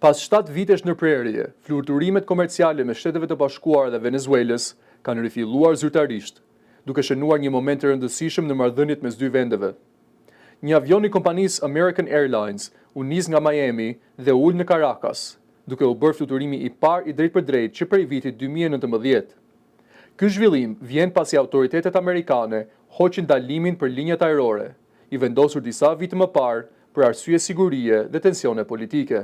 Pas shtatë vitesh ndërprerjeje, fluturimet komerciale mes Shteteve të Bashkuara dhe Venezuelës kanë rifilluar zyrtarisht, duke shënuar një moment të rëndësishëm në marrëdhëniet mes dy vendeve. Një avion i kompanisë American Airlines u nis nga Miami dhe u ul në Caracas, duke u bërë fluturimi i parë i drejtpërdrejtë që prej vitit 2019. Ky zhvillim vjen pasi autoritetet amerikane hoqën ndalimin për linjat ajrore, i vendosur disa vite më parë për arsye sigurie dhe tensione politike.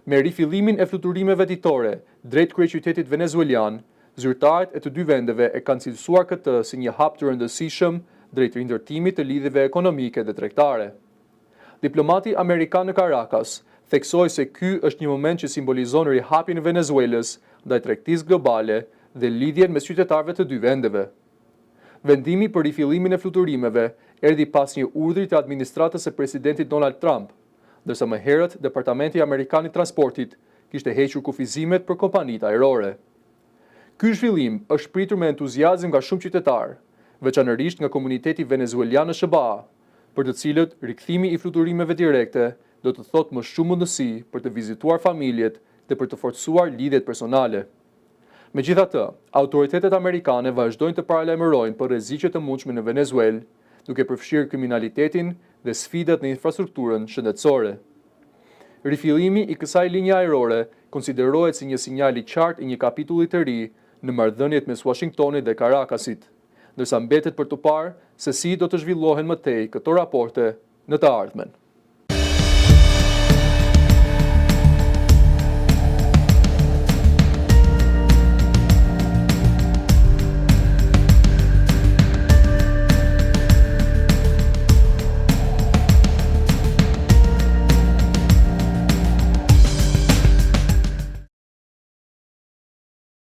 Me rifillimin e fluturimeve ditore drejt kryeqytetit venezuelian, zyrtarët e të dy vendeve e kanë cilësuar këtë si një hap të rëndësishëm drejt rindërtimit të lidhjeve ekonomike dhe tregtare. Diplomati amerikan në Caracas theksoi se ky është një moment që simbolizon rihapjen e Venezuelës ndaj tregtisë globale dhe lidhjen mes qytetarëve të dy vendeve. Vendimi për rifillimin e fluturimeve erdhi pas një urdhri të administratës së presidentit Donald Trump, ndërsa më herët Departamenti Amerikan i Transportit kishte hequr kufizimet për kompanitë ajrore. Ky zhvillim është pritur me entuziazëm nga shumë qytetarë, veçanërisht nga komuniteti venezuelian në SHBA, për të cilët rikthimi i fluturimeve direkte do të thotë më shumë mundësi për të vizituar familjet dhe për të forcuar lidhjet personale. Megjithatë, autoritetet amerikane vazhdojnë të paralajmërojnë për rreziqe të mundshme në Venezuelë, duke përfshirë kriminalitetin dhe sfidat në infrastrukturën shëndetësore. Rifillimi i kësaj linje ajrore konsiderohet si një sinjal i qartë i një kapitulli të ri në marrëdhëniet mes Washingtonit dhe Caracasit, ndërsa mbetet për të parë se si do të zhvillohen më tej këto raporte në të ardhmen.